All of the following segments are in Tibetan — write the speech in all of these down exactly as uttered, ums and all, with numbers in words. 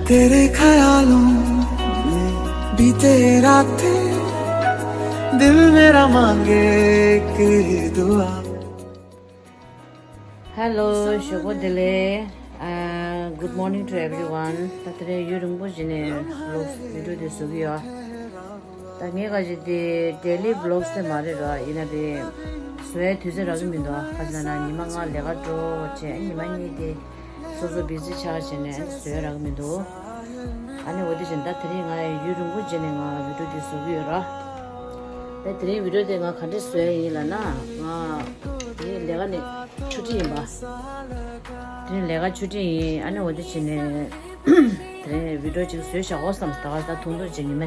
तेरे ख्यालों में बीते रातें, दिल मेरा मांगे एक दुआ। Hello, ཞོགས་པ་བདེ་ལེགས། Uh, good morning to everyone. ད་དེ་རིང་ཡུན་རིང་པོ་ཞིག་ནས་vlog video དེ་བཟོ་གི་ཡོད། ད་ངས་ཁ་ཅིག་དེ་daily vlogs དེ་མ་རེད་ར། ཡིན་ན་དེ་བཟོ་ཡའི་དུས་ཚོད་རག་གི་མི་འདུག་ཁ་ཅིག་ལབ་ན་ཉི་མ་ལྔ་ལས་ཀ་འགྲོ་བྱས། ཉི་མ་གཉིས་དེ་སོ་སོ་busy ཆགས་བྱས་ནས་བཟོ་ཡ་རག་གི་མི་འདུག་ཨ་ནི་འོ་དེ་བཞིན་ད་དེ་རིང་ང་ཡུན་རིང་པོ་རྗེས་ནས་ང་video དེ་བཟོ་གི་ཡོད་ར། ད་དེ་རིང་video དེ་ང་ག་འདྲས་བཟོ་ཡ་ཡིན་ལབ་ན། ང་དེ་ལས་ཀ་ནས་ཆུ་ཊི་ཡིན་པ། དེ་རིང་ལས་ཀ་ཆུ་ཊི་ཡིན། ཨ་ནི་འོ་དེ་བྱས་ནས་དེ་རིང་video ཅིག་བཟོས་བཞག་གོ་བསམ། ད་ག་ད་ཐུང་ཐུང་ཅིག་ཉི་མ་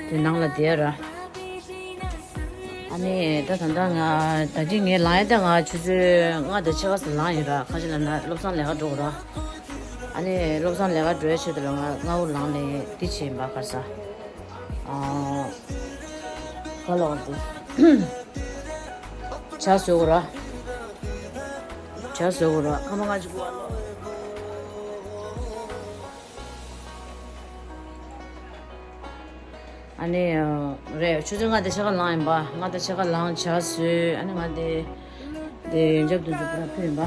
དེ་ནང་ལ་བསྡད་ཡ་ར། ཨ་ནི་ད་ད་ལྟ་ང་ད་གིན་ངས་ལངས་ཡ་ད་ང་ཆུ་ཚོད་ལྔ་དང་ཕྱེད་ཀ་ཙམ་ལངས་ཡིན་ར། ཁ་ཅིག་ལབ་ན་བློ་བཟང་ལས་ཀ་འགྲོ་དགོས་ར། ཨ་ནི་བློ་བཟང་ལས་ཀ་འགྲོ་ཡ་ཆེད་དུ་ལ་ང་སྔ་པོ་ལངས་ནས་འདི་བྱས་ཡིན་པ། ག་རེ་ཟ། ཨ། ག་ལ་འོང་དུ། ཇ་བཟོ་དགོས་ར། ཇ་བཟོ་དགོས་ར། ཁ་མ་ང་ཅིག་གོ། ཨ་ནི་རེད། ཆུ་ཚོད་ལྔ་དང་ཕྱེད་ཀ་ལངས་ཡིན་པ། ལྔ་དང་ཕྱེད་ཀ་ལངས་ཇ་བཟོས། ཨ་ནི་ང་དེ་དེ་ཡོན་ཆབ་དེ་ཚོ་པུ་ར་ཕུལ་ཡིན་པ།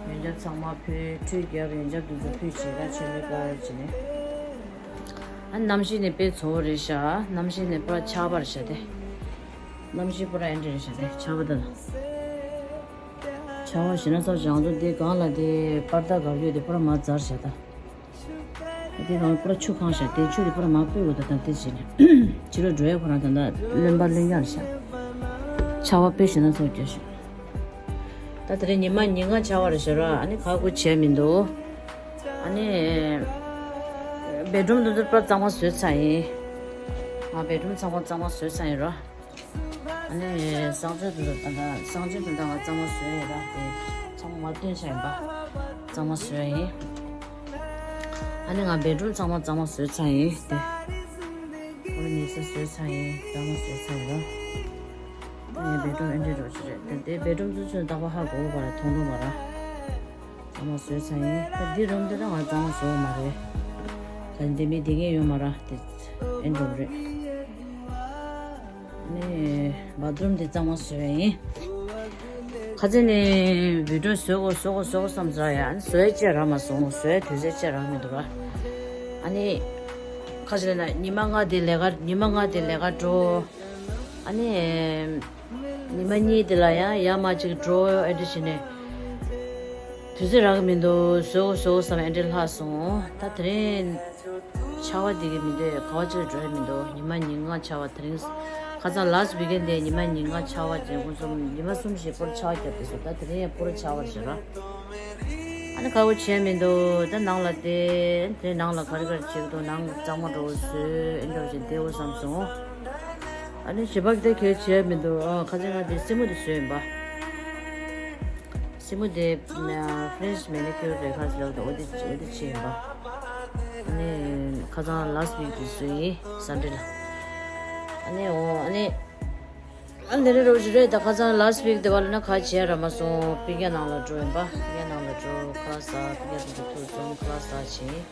ཡོན་ཆབ་ཚང་མ་ཕུལ། ཁྲུས་རྒྱབ། ཡོན་ཆབ་དེ་ཚོ་ཕུལ་བྱས་ད་ཆེད་ལས་ཀ་བྱས་ནས། ཨ་གནམ་གཤིས་ནི་དཔེ་ཚ་པོ་རེད་ཤག་གནམ་གཤིས་ནི་པུ་ར་ཆར་པ་རེད་ཤག་དེ། གནམ་གཤིས་པུ་ར་ཨེ་འདྲ་རེད་ཤག་དེ་ཆར་པ་དང་། ཆར་པ་ཞེ་ན་ཚ་པོ་ཅིག་ང་ཚོ་དེ་སྒང་ལ་དེ་པར་ད་གར་ཡོད་དེ་པུ་ར་མར་འཛར་ཤག་ད། དེ་སྒང་ལ་པུ་ར་ཆུ་གང་ཤག་དེ་ཆུ་དེ་པུ་ར་མར་སྤོས་དགོས་ད། ད་དེ་བྱས་ནས་ཕྱི་ལོགས་འགྲོ་ཡ་ཁོ་རང་ད་ད་རློན་པ་རློན་ཡག་རེད་ཤག་ཆར་པ་དཔེ་ཞེ་ན་ཚ་པོ་རྒྱག་ཤག་ད་དེ་རིང་ཉི་མ་ཉིན་གང་ཆར་པ་རེད་ཤག་ར། ཨ་ནི་ག་གུ་བྱས་མི་འདུག་ཨ་ནི་བེད་རུམ་དེ་ཚོ་པུ་ར་གཙང་མ་བཟོས་ཚར་ཡིན། ང་བེད་རུམ་ཚང་མ་གཙང་མ་བཟོས་ཚར་ཡིན་ར། ཨ་ནི་གསང་སྤྱོད་དེ་ཚོ་ད་ལྟ་གསང་སྤྱོད་དེ་ད་ང་གཙང་མ་བཟོས་ཡིན་ར། དེ་ཚང་མ་སྟོན་ཆ་ཡིན་པ། གཙང་མ་བཟོས་ཡིན། ཨ་ནི་ང་བེད་རུམ་ཚང་མ་གཙང་མ་བཟོས་ཚར་ཡིན་དེ། ཨོ་ནི་ས་བཟོས་ཚར་ཡིན། གཙང་མ་བཟོས་ཚར་ཡིན་ར། ཨ་ནི་བེད་རུམ་ཨེ་འདྲ་རོ་ཞིག་རེད་དེ། དེ་བེད་རུམ་ཚོ་ཚོ་རྟག་པར་ཧ་གོ་བ་ར། མཐོང་མཐོང་བ་ར། གཙང་མ་བཟོས་ཚར་ཡིན། ད་འདི་རུམ་དེ་ད་ང་གཙང་མ་བཟོས་མ་རེད། ད་འདི་མི་བསྡད་མཁན་ཡོད་མ་ར། དེ་ཨེ་འགྲོ་རེད། ནས་བཱ་ཐི་རུམ་དེ་གཙང་མ་བཟོས་ཡིན། ཁ་ཚིག་ནས་བི་ཌི་ཡོ་བཟོ་དགོས་བཟོ་དགོས་བཟོ་དགོས་བསམ་ཚར་ཡ། ཨ་ནི་བཟོ་ཡ་ཅིག་རག་མ་སོང་། བཟོ་ཡ་དུས་ཚོད་ཅིག་རག་མི་འདུག་ར། ཨ་ནི་ཁ་ཚིག་ལབ་ན་ཉི་མ་ལྔ་དེ་ལས་ཀ་ཉི་མ་ལྔ་དེ་ལས་ཀ་འགྲོ། ཨ་ནི་ཉི་མ་གཉིས་དེ་ལ་ཡང་ཡར་མར་ཅིག་འགྲོ། ཨེ་འདྲ་བྱས་ནས་དུས་ཚོད་རག་གི་མི་འདུག་བཟོ་དགོས་བཟོ་དགོས་བསམ། ཨེ་འདྲ་ལྷག་སོང་། ད་དེ་རིང་ཆར་པ་འདི་གི་མི་འདུག་ག་བ་ཅིག་འགྲོ་ཡ་མི་འདུག་ཉི་མ་ཉིན་ལྔ་ཆར་པ། དེ་རིང་ཁ་སང་last weekend དེ་ཉི་མ་ཉིན་ལྔ་ཆར་པ་བྱས། ཁོང་ཚོ་ཉི་མ་གསུམ་བཞི་པོར་ཆར་པ་བརྒྱབ་བསྡད་སོང་། ད་དེ་རིང་ཡང་པུ་ར་ཆར་པ་རེད་ཤག་ར། ཨ་ནི་ཁག་པོ་བྱས་མི་འདུག་ད་ནང་ལ་བསྡད། དེ་ནང་ལ་ག་རེ་ག་རེ་བྱེད་ཀྱི་འདུག་ནང་གཙང་མ་འགྲོ་བཟོས། ཨེ་འདྲ་བྱས་བསྡད་དགོས་བསམ་སོང་། ཨ་ནི་ཞེ་པོ་ཅིག་ད་གལ་ཆེ་མི་འདུག་ཨ་ཁ་སང་ང་དེ་སེན་མོ་དེ་བཟོས་ཡིན་པ། སེན་མོ་དེ་French manicure རེད། ཁ་ཅིག་ལབ་འདུག་འོ་དེ་འོ་དེ་བྱས་ཡིན་པ། ཨ་ནི་ཁ་སང་last week དེ་བཟོས་ཡིན། Sunday ལ། ཨ་ནི་འོ་ཨ་ནི། ཨ་འདི་རེད་རོ་ཞིག་རེད། ད་ཁ་སང་last week དེ་བ་ལ་ན་ཁ་བྱས་ར་མ་སོང་། པི་ཀ་ནང་ལ་འགྲོ་ཡིན་པ། པི་ཀ་ནང་ལ་འགྲོ། ཁ་ཟ། པི་ཀ་དེ་ཚོ་ཐུག་སོང་། ཁ་ཟ་བྱས།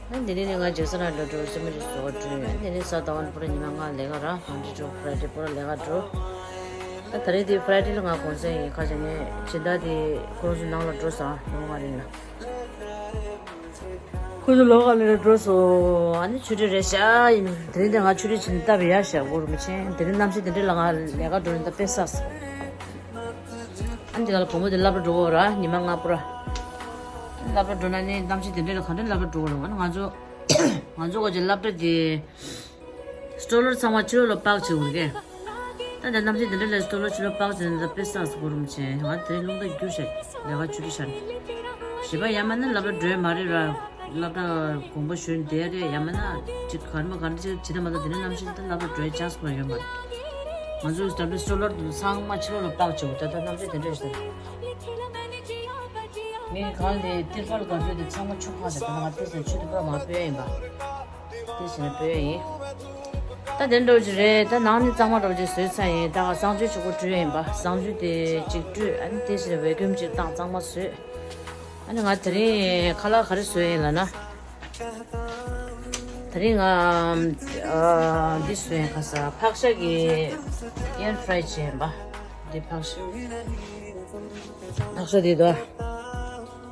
ཨ་འདི་ནས་ནི་ང་ཇེག་སན་ལ་འགྲོ། སེན་མོ་ཞིག་བཟོ་བ་འགྲོ། ཨ་འདི་ནས་གཟའ་ཟླ་བ་ནི་པུ་ར་ཉི་མ་ལྔ་ལས་ཀ་ར། Monday to Friday པུ་ར་ལས་ཀ་འགྲོ། ཨ་ད་རེས་དེ་Friday ལ་ང་གུང་སེང་ཡིན། ཁ་ཅིག་ནས་སྦྱིན་བདག་དེ་ཁོང་ཚོ་ནང་ལ་འགྲོ་ས་ལོ་མ་རིང་ལ། ཁོ་ཚོ་ལོགས་ཀ་ལ་འགྲོ་སོང་། ཨ་ནི་ཆུ་ཊི་རེད་ཤག་ཡིན། དེ་རིང་དེ་ང་ཆུ་ཊི་བྱིན་སྟབས་ཡག་ཤག་གོ་རུ་མི་ཆེན། དེ་རིང་གནམ་གཤིས་དེ་འདྲ་ལ་ང་ལས་ཀ་འགྲོ་ནི་ད་དཔེ་བསགས་སོང་། ཨ་ནི་དེ་ག་ལ་བུ་མོ་དེ་སློབ་གྲྭ་འགྲོ་གི་ཡོད་ར། ཉི་མ་ལྔ་པུ་ར། སློབ་གྲྭ་འགྲོ་ན་ནི་གནམ་གཤིས་དེ་འདྲ་ལ་ག་འདྲ་སློབ་གྲྭ་འགྲོ་གི་རེད། ཨ་ནི་ང་ཚོ་ང་ཚོ་གོ་ཅི་སློབ་གྲྭ་དེ། སྟོད་ལུང་ཚང་མ་ཕྱི་ལོགས་ལ་པག་བྱེད་འོང་གི། ད་ལྟ་གནམ་གཤིས་འདི་འདྲ་ལས་སྟོད་ལུང་ཕྱི་ལོགས་པག་བྱེད་ནས་ད་དཔེ་བསགས་སུ་གོ་རུ་མི་ཆེན། ང་དེ་རླུང་རྟ་རྒྱུག་ཤག་ལས་ཀ་ཆུ་ཊི་ཤར། བྱིས་པ་ཡར་མར་ན་སློབ་གྲྭ་འགྲོ་ཡ་མ་རེད་ར། སློབ་གྲྭ་དགོངས་པ་ཞུས་བསྡད་རེད། ཡར་མར་ན་ཅིག་གར་མ་གར་ཅིག་བྱེད་ད་མ་ད་དེ་འདྲ་གནམ་གཤིས་ད་སློབ་གྲྭ་འགྲོ་ཡ་ཅན་སི་ཁོ་རང་ཡོད་མ་རེད། ང་ཚོའི་ད་ལྟ་སྟོད་ལུང་ཚང་མ་ཕྱི་ལོགས་ལ་པག་བྱེད་འོང་། ད་ལྟ་གནམ་གཤིས་དེ་འདྲ་ཞིག་ད། ངས་གང་ལས་ཏིར་ཕལ་ག་ཚོད་དེ་ཚང་མ་ཆུ་ཁ་ཟེར། ད་ང་ཏིར་ཟེར་ཆུ་དེ་པུ་ར་མར་སྤོས་ཡིན་པ། ཏིར་ཟེར་ནས་སྤོས་ཡིན། ད་དེ་འདྲ་ཅིག་རེད། ད་ནང་ནི་གཙང་མ་འདྲ་ཅིག་བཟོས་ཚར་ཡིན། ད་གསང་སྤྱོད་ཆུ་ཁོ་བཀྲུས་ཡིན་པ། གསང་སྤྱོད་དེ་ཅིག་བཀྲུས། ཨ་ནི་ཏིར་ཟེར་ནས་བེ་ཀུམ་ཅིག་བཏང་གཙང་མ་བཟོས། ཨ་ནི་ང་དེ་རིང་ཁ་ལག་ག་རེ་བཟོས་ཡིན་ལབ་ན། དེ་རིང་ང་ཨ་འདི་བཟོས་ཡིན། ཁ་ས་ཕག་ཤ་གི་ཨེར་ཕ་རའི་བྱས་ཡིན་པ། འདི་ཕག་ཤ། ཕག་ཤ་འདི་དོ།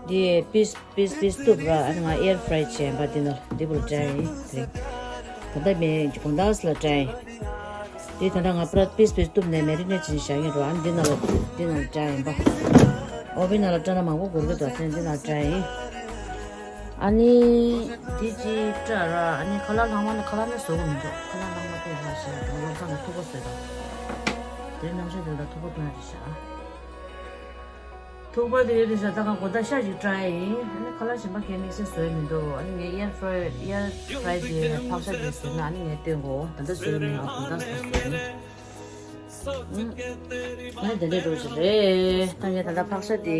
འདི་པིས་པིས་པིས་གཏུབ་ར། ཨ་ནི་ང་ཨེར་ཕ་རའི་བྱས་པ་འདི་ནོར་འདི་བུར་དྲན་ཡིན་དེ། ད་ལྟ་མེ་དགོང་དག་ལ་དྲན་ཡིན། འདི་ད་ལྟ་ང་པྲ་པིས་པིས་གཏུབ་ནས་མེ་རི་ནེ་ཊི་བྱས་བཞག་ཡིན་རོ། ཨ་ནི་འདི་ནང་ལ་འདི་ནང་ལ་དྲན་ཡིན་པ། ཨོ་བན་ནང་ལ་སྤྲད་ན་མང་པོ་འགོར་གི་འདུག་དེ་འདི་ནང་ལ་དྲན་ཡིན། ཨ་ནི་འདི་ཅི་སྤྲད་ར། ཨ་ནི་ཁ་ལག་ལྷག་མ་ནི་ཁ་ལག་ནི་བཟོ་གི་མི་འདུག་ཁ་ལག་ལྷག་མ་དེ་ལ་བཞག་དང་བློ་བཟང་གི་ཐུག་པ་བཟོས་དང་། དེ་ནང་བཞིན་དེ་ལ་ཐུག་པ་སྟོན་ཡ་རེད་ཤག་ཐུག་པ་དེ་རེད་ཤག་ད་ག་གོ་ད་ཤ་ཞིག་བཀྲ་ཡིན། ཨ་ནི་ཁ་ལག་གཞན་པ་གའི་དམིགས་བསལ་བཟོས་མི་འདུག་ཨ་ནི་ངས་ཨེར་ཕ་རའི་ཨེར་ཕ་རའི་དེ་ཕག་ཤ་དེ་བཟོས་ན་ཨ་ནི་ངས་སྟོན་གོ་ད་ལྟ་བཟོས་མི་ཡོང་གོ་ད་བཟོས་ནི། ཨ་ནི་དེ་འདྲས་འགྲོ་ཞིག་རེད། ད་ངས་ད་ལྟ་ཕག་ཤ་དེ་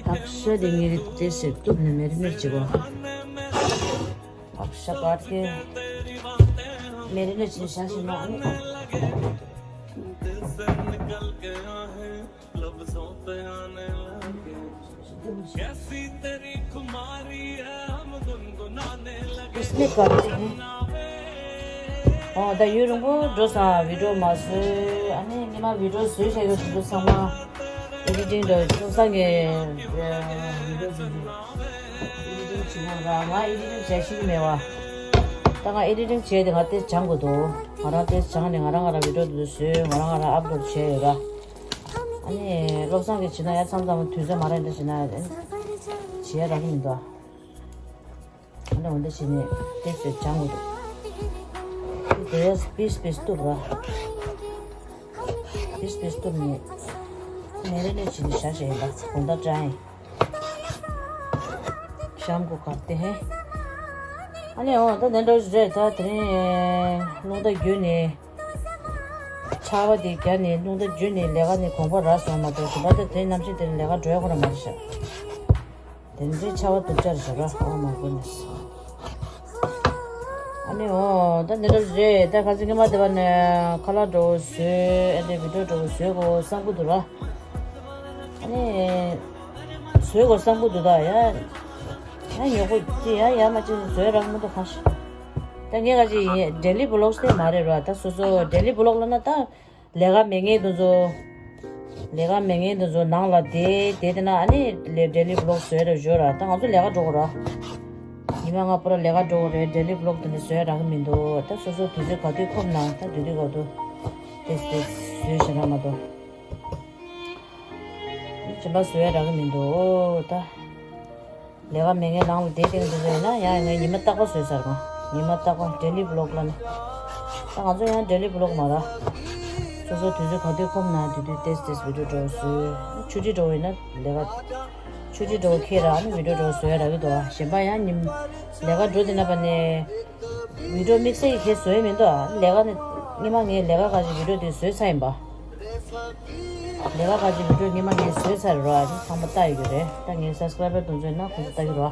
ཕག་ཤ་དེ་ངས་དེ་ཞིག་གཏུབ་ནས་མེ་རི་ནེ་ཊི་བྱེད་གོ་ཕག་ཤ་པར་དེ་མེ་རི་ནེ་ཊི་བྱས་ཤིང་ན་ཨ་ནི། ཨོ་ད་ཡུན་རིང་པོ་འགྲོ་སོང་བི་ཌིའོ་མ་བཟོས། ཨ་ནི་ཉི་མ་བི་ཌིའོ་བཟོས་བྱས་ཡོད་དུས་ཚང་མ་ཨེ་ཌི་ཊིང་འདྲ་བྱུང་ས་ངས་བི་ཌིའོ་བཟོས་འདུག་ཨེ་ཌི་ཊིང་བྱེད་དགོས་ར། ང་ཨེ་ཌི་ཊིང་བྱས་ཤེས་ཀྱི་མེད་བ། ད་ང་ཨེ་ཌི་ཊིང་བྱས་ཏེ་ང་དེ་སྦྱང་དགོས་འདུག་ང་རང་དེ་སྦྱངས་ནས་ང་རང་ང་རང་བི་ཌིའོ་འདི་བཟོས་ང་རང་ང་རང་ཨབ་ལོཌ་བྱས་ཡོད་ར། ཨ་ནི་བློ་བཟང་གིས་བྱས་ན་ཡ་མཚམས་མཚམས་དུས་ཚོད་མ་རག་འདྲ་བྱས་ན་བྱས་རག་གི་མི་འདུག་ཨ་ནི་འོ་འདྲ་བྱས་ནས་དེ་ཚོས་སྦྱང་དགོས་འདུག་དེ་པིས་པིས་གཏུབ་ར། པིས་པིས་གཏུབ་ནས་མེ་རི་ནེ་ཊི་བྱས་ནས་བཞག་བཞག་ཡིན་པ་དགོང་དག་དྲན་ཡིན། ཤམ་གུ་གར་ཏེ་ཧེ། ཨ་ནི་འོ་ད་དེ་འདྲ་རེད། ད་དེ་རིང་རླུང་རྟ་བརྒྱུད་ནས་ཆར་པ་དེ་བརྒྱབ་ནས་རླུང་རྟ་བརྒྱུད་ནས་ལས་ཀ་ནས་དགོངས་པ་རག་སོང་མ་གཏོགས་གཞན་པ་ད་དེ་གནམ་གཤིས་དེ་ལས་ཀ་འགྲོ་ཡ་ཁོ་རང་མ་རེད་ཤག་དེ་འདྲའི་ཆར་པ་སྡུག་ཅག་རེད་ཤག་ར། ཨོ་མའི་གུཌ་ནེས། ཨ་ནི་འོ་ད་འདི་འདྲ་རེད། ད་ཁ་སང་སྔོན་མ་དེ་བ་ནས་ཁ་ལག་འགྲོ་བོ་བཟོས། ཨ་འདྲའི་བི་ཌིའོ་འགྲོ་བོ་བཟོས་གོ་བསམ་གི་འདུག་ར། ཨ་ནི། བཟོས་གོ་བསམ་གི་འདུག་ད་ཡ། ཡ་ཉོ་གོ་ཅི་ཡ་ཡ་མ་ཅི་བཟོས་རག་མི་འདུག་ཁ་ཤས། ད་ངས་ག་ཅི་ཡིན་ཌེ་ལི་བི་ལོག་སི་དེ་མ་རེད་ར། ད་སོ་སོ་ཌེ་ལི་བི་ལོག་ལབ་ན་ད་ལས་ཀ་མེད་མཁན་དེ་ཚོ། ལས་ཀ་མེད་མཁན་དེ་ཚོ་ནང་ལ་བསྡད་བསྡད་དེ་ན་ཨ་ནི་ལས་ཌེ་ལི་བི་ལོག་སི་བཟོས་རེད་བཟོས་ར། ད་ང་ཚོ་ལས་ཀ་འགྲོ་གོ་ར། ཉི་མ་ལྔ་པོ་ར་ལས་ཀ་འགྲོ་གོ་རེད། ཌེ་ལི་བི་ལོག་དེ་འདྲ་བཟོས་རག་གི་མི་འདུག་ད་སོ་སོ་དུས་ཚོད་ག་དུས་ཁོམ་ན་ད་དུས་དུས་ག་དུས་དེ་དེ་བཟོས་བཞིན་ར་མ་གཏོགས། ཅི་འདྲ་བཟོས་རག་གི་མི་འདུག་ད། ལས་ཀ་མེད་མཁན་ནང་ལ་བསྡད་བསྡད་འདུག་ཟེར་ན་ཡང་ངས་ཉི་མ་རྟག་པར་བཟོས་ཚར་གོ་ཉི་མ་རྟག་པར་ཌེ་ལི་བི་ལོག་ལབ་ནས། ད་ང་ཚོ་ཡང་ཌེ་ལི་བི་ལོག་མ་ར། སོ་སོ་དུས་ཚོད་ག་དུས་ཁོམ་ན་དུས་དུས་ཏེས་ཏེས་བི་ཌིའོ་འགྲོ་བཟོས། ཆུ་ཊི་འགྲོ་བ་ཡིན་ན་ལས་ཀ་ཆུ་ཊི་འགྲོ་བ་ཁེལ་ར་ཨ་ནི་བི་ཌིའོ་འགྲོ་བཟོས་རག་གི་འདུག་གཞན་པ་ཡང་ཉིན་ལས་ཀ་འགྲོ་དེ་ན་པ་ནས། བི་ཌིའོ་དམིགས་བསལ་གྱི་ཁྱེད་བཟོས་མི་འདུག་ཨ། ལས་ཀ་ནི་སྔོན་མ་ངས་ལས་ཀ་ཁ་ཅིག་བི་ཌིའོ་དེ་བཟོས་ཚར་ཡིན་པ། ལས་ཀ་ཁ་ཅིག་བི་ཌིའོ་སྔོན་མ་ངས་བཟོས་ཚར་རོ་ཨ། ཚང་མ་ལྟ་ཡོད་ཀྱི་རེད། ད་ངའི་སབ་སི་ཀ་རའི་བར་དེ་ཚོ་ཡིན་ན་ཁོང་ཚོ་ལྟ་གི་རོ་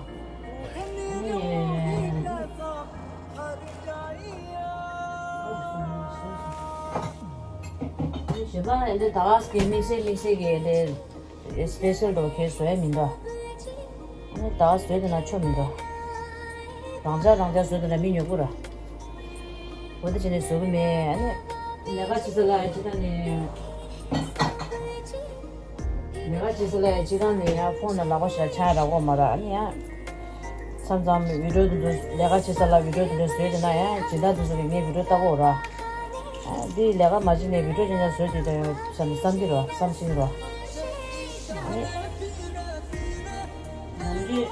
ཨ། གཞན་པ་ཨེ་འདྲ་ད་ག་སྐད་དམིགས་བསལ་དམིགས་བསལ་གྱི་ཨེ་འདྲ། སི་པེ་ཤལ་འགྲོ་ཁྱེད་བཟོ་ཡ་མི་འདུག་ཨ་ནི་ད་བཟོས་དེ་ན་ཆོ་མི་འདུག་རང་ཅག་རང་ཅག་བཟོས་དེ་ན་མི་ཉོ་གི་ར། འོ་དེ་བྱས་ནས་བཟོ་གི་མེད། ཨ་ནི་ལས་ཀ་བྱེད་ས་ལ་ཡ་ཅི་ད་ནི། ལས་ཀ་བྱེད་ས་ལ་ཡ་ཅི་ད་ནི་ཡ་ཕོན་ལ་ལག་པ་ཞིག་ཆག་རག་གོ་མ་ར་ཨ་ནི་ཡ། མཚམས་མཚམས་བི་ཌིའོ་དེ་ཚོ་ལས་ཀ་བྱེད་ས་ལ་བི་ཌིའོ་དེ་ཚོ་བཟོས་དེ་ན་ཡ་སྦྱིན་བདག་དེ་ཚོ་གི་ངའི་བི་ཌིའོ་ལྟ་གོ་ར། ཨ་འདི་ལས་ཀ་མ་བྱེད་ནས་བི་ཌིའོ་ཅན་ཅན་བཟོས་དེ་ད་ཡོང་བསམ་བསམ་གི་ར་བསམ་ཤེས་ར། ཨ་ནི། ནམ་རྒྱུན་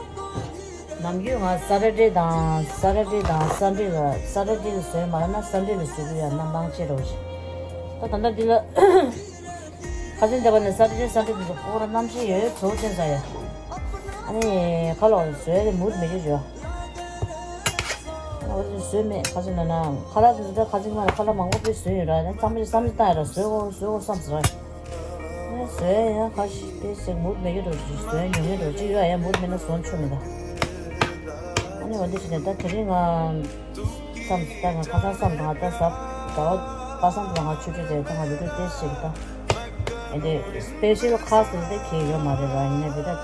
ནམ་རྒྱུན་ང་ས་ཊར་ཌེ་དང་ས་ཊར་ཌེ་དང་སན་ཌེ་ལ་ས་ཊར་ཌེ་ལ་བཟོས་མ་ཡིན་ན་སན་ཌེ་ལ་བཟོས་ཀྱི་ཡོད་ན་མང་ཆེ་རོ་ཞིག་ད་ད་ལྟ་འདི་ལ་ཁ་སང་འདས་པ་ནས་ས་ཊར་ཌེ་སན་ཌེ་འདི་ཚོ་ཁོ་ར་གནམ་གཤིས་ཡོད་བྱོ་ཅན་ས་ཡ། ཨ་ནི་ཁ་ལོ་བཟོས་ཏེ་མུར་མེད་རྒྱུ་བྱོ། ཨ་ནི་འོ་དེ་བཟོས་མེད་ཁ་སང་ན་ན་ཁ་ལག་འདི་ཚོ་ད་ཁ་སང་མ་ལ་ཁ་ལག་མང་པོ་དཔེ་བཟོས་ཡོད་ར་ད་ཚང་མ་ཞིག་བསམ་བློ་བཏང་ཡ་ར་བཟོས་གོ་བཟོས་གོ་བསམ་ཟེར་ར། ཨ་ནི་བཟོས་ཡང་ཁ་ཤས་དེ་ཞིག་མུར་མེད་ཀྱི་འགྲོ་ཅིག་བཟོས་ཉོ་ངེས་འགྲོ་ཅིག་ཡོད་ཡང་མུར་མེད་ན་བཟོ་ཆོག་མི་འདུག་ཨ་ནི་འོ་འདི་བྱས་ནས་ད་དེ་རིང་ང་བསམ་ད་ང་ཁ་སང་བསམ་ད་ང་ད་ཟབ་ད་བ་ཁ་སང་ད་ང་ཆུ་ཆུ་དེ་ད་ང་ལུས་འགྲོ་དེ་ཞིག་ད། འདི་སི་པེ་ཤལ་ཁ་སི་དེ་གས་ཡོད་མ་རེད་ར། ཡིན་ན་བི་ད་ད་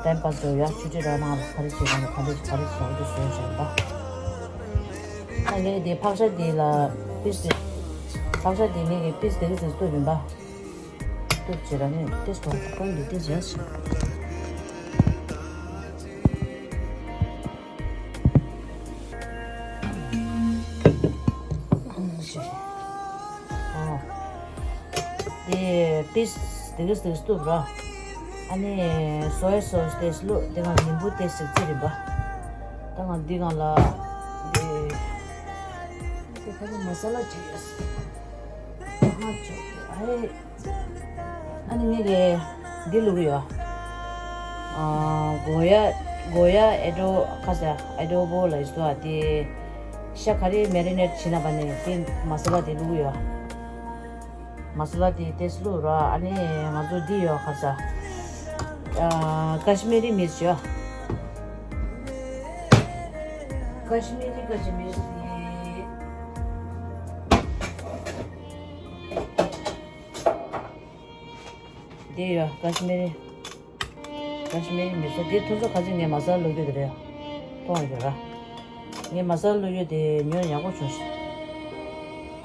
ཊའིམ་པཱས་འགྲོ་ཡ། ཆུ་ཚོད་ར་ནང་ལ་ག་རེ་བྱེད་ག་ནས་ག་འདྲ་ག་རེ་བྱེད་འོ་དེ་བཟོས་བཞག་པ། ད་ངས་དེ་ཕག་ཤ་དེ་ལ་པིས་དེ། ཕག་ཤ་དེ་ངས་ཀྱི་པིས་དེ་གི་ཟེར་བཏུབ་ཡིན་པ། བཏུབ་བྱེད་ར་ནས་ཏེ་སྟོང་ཁོང་གི་ཏེ་བྱས། དེ་པིས་དེ་གིས་དེ་གིས་བཏུབ་ར། ཨ་ནི་སོ་ཡ་སོ་སི་དེ་བླུགས། དེ་གང་ཉིན་བུ་དེ་སིག་ཙི་རིམ་པ། ད་ང་འདི་གང་ལ་དེ་དེ་ཁ་ནི་མ་ས་ལ་ཅིག་ཡོད། ཧ་ཅོ་ཨེ། ཨ་ནི་ངས་ཀྱི་འདི་བླུགས་ཡོད། ཨ་གོ་ཡ་གོ་ཡ་ཨེ་ཌོ་ཁ་ས་ཨེ་ཌོ་བོ་ལ་ཡིས་དོ་ཨ་དེ་ཤ་ག་རེ་མེ་རི་ནེ་ཊི་བྱེད་ན་བ་ནས་དེ་མ་ས་ལ་དེ་བླུགས་ཡོད། མ་ས་ལ་དེ་ཏེས་བླུགས་ར། ཨ་ནི་ང་ཚོ་འདི་ཡོད་ཁ་ས་ཨ་ཀ་ཤི་མི་རི་མིར་ཅི་ཡོད། ཀ་ཤི་མི་རི་ཀ་ཤི་མི་རི་དེ། དེ་ཡོད་ཀ་ཤི་མི་རི། ཀ་ཤི་མི་རི་མི་ཚོ་དེ་ཐུག་ཚོ་ཁ་ཚིག་ངས་མ་ས་ལ་བླུགས་རྒྱུ་དེ་རེད། མཐོང་ཡོད་ར། ངས་མ་ས་ལ་བླུགས་རྒྱུ་དེ་ཉོས་ཡག་པོ་བྱུང་ཤག་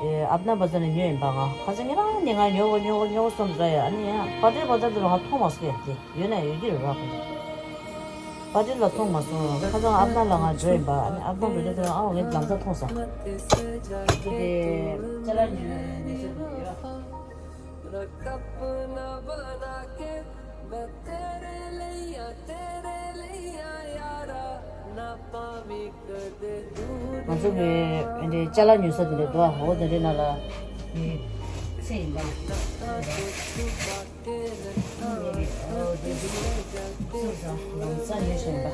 དེ་ཨབ་ན་བ་ཛ་ནས་ཉོས་ཡིན་པ། ང་ཁ་ཚིག་ངས་རང་ནས་ང་ཉོ་གོ་ཉོ་གོ་ཉོ་གོ་བསམ་ར་ཡ། ཨ་ནི་ཡང་པ་ཏྲེ་པ་ཏྲ་དེ་ལ་ང་མཐོང་མ་སོང་ཡ། དེ་ཡོད་ན་ཡོད་ཀྱི་རེད་ར། ཁོ་པ་ཏྲེ་ལ་མཐོང་མ་སོང་། ཁ་ཚིག་ཨབ་ན་ལ་ང་འགྲོ་ཡིན་པ། ཨ་ནི་ཨབ་ན་འགྲོ་དུས་དེ་ལ་ཨ་ངས་ལམ་སང་མཐོང་སོང་། དེ་ཅ་ལག་ཉོས་ནས་ཤོར་དུ་ཡོད། ང་ཚོ་གི་འདི་ཅ་ལག་ཉོ་ས་དེ་འདྲ་འདུག་འོ་དེ་འདྲའི་ནང་ལ་ནི་ཚེ་ཡིན་པ། འོ་དེ་འདི་སོ་སོ་ལམ་སང་ཉོས་བཞིན་པ།